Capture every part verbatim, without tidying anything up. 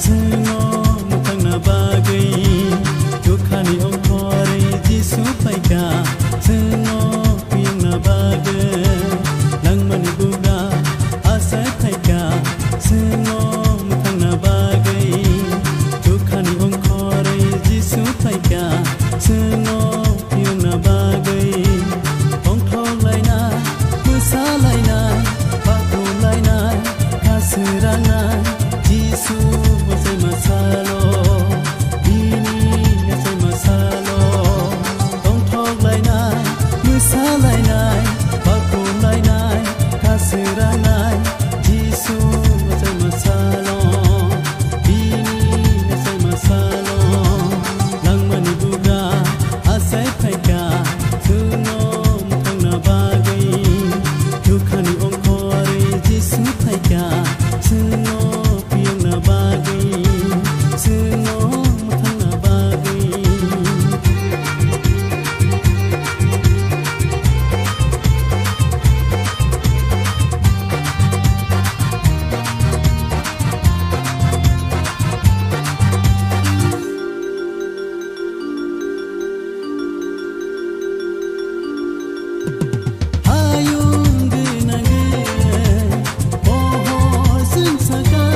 Chwngno mwthangna bagwi chukhani ongkhorwi Jisu phaikha. Chwngno phiyungna bagwi langmani bugra asai phaikha. Chwngno mwthangna bagwi chukhani ongkhorwi Jisu phaikha. Chwngno phiyungna bagwi tongthok lainai, mwsa lainai, paku lainai, khaswrangnai, Jisu mwsai masalo, bini mwsai masalo, tongthok lainai, mwsa lainai, paku lainai, khaswrangnai, Jisu mwsai masalo, bini mwsai masalo, langmani bugra asai phaikha, chwngno mwthangna bagwi, chukhani ongkhorwi Jisu phaikha, chwngno phiyungna bagwi, chwngno mwthangna bagwi. Hayung gwnangwi pohor chwng sakha,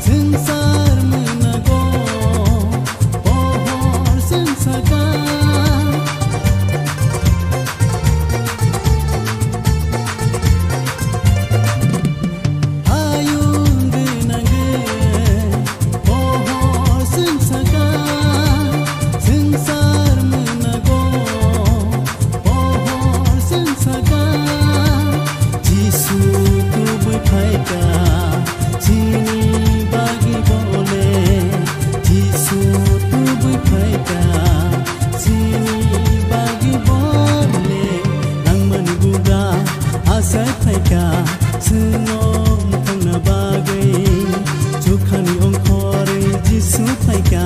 swngchar mwnago pohor chwng sakha. Hayung gwnangwi pohor chwng sakha, swngchar mwnago pohor chwng sakha. Jisu tubui phaikha chini bagwi bole, Jisu tubui phaikha chini bagwi bole, langmani bugra asai phaikha, chwngno mwthangna bagwi, chukhani ongkhorwi Jisu phaikha,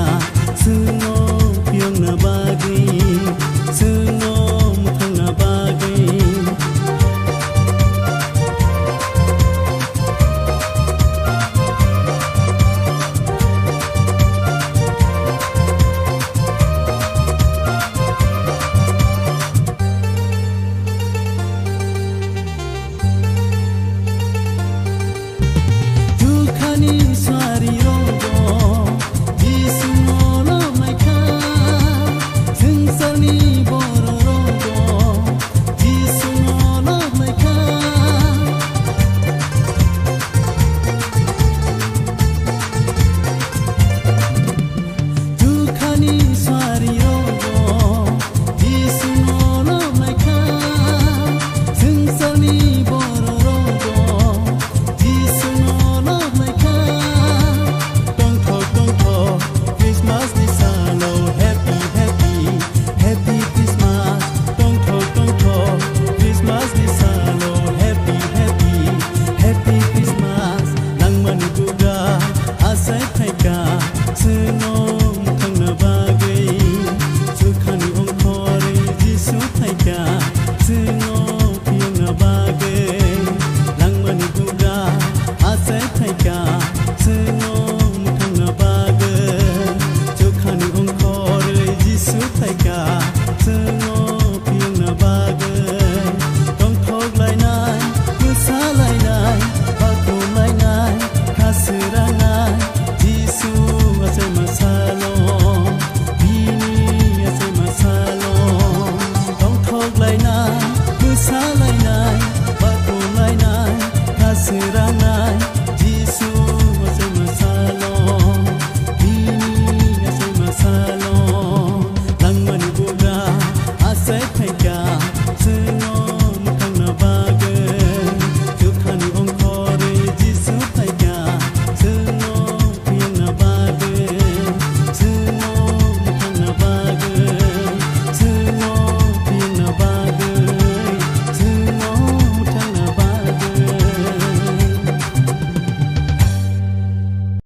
chwngno phiyungna bagwi, chwngno mwthangna bagwi. Dukhani sari rogo Jisu no loblaikha, swngcharni borok rogo Jisu no loblaikha. Dukhani sari rogo Jisu no loblaikha, swngcharni borok rogo Jisu no loblaikha. Tongthok tongthok Christmas ni salo happy happy, happy Christmas. Tongthok tongthok Christmas ni salo happy happy, happy Christmas. Langmani bugra asai phaikha, chwngno mwthangna bagwi, chukhani ongkhorwi Jisu phaikha, chwngno phiyungna bagwi. Langmani bugra asai phaikha, chwngno mwthangna bagwi, chukhani ongkhorwi Jisu phaikha, chwngno phiyungna bagwi. Tongthok lainai, kwsa lainai, paku lainai, khaswrangnai,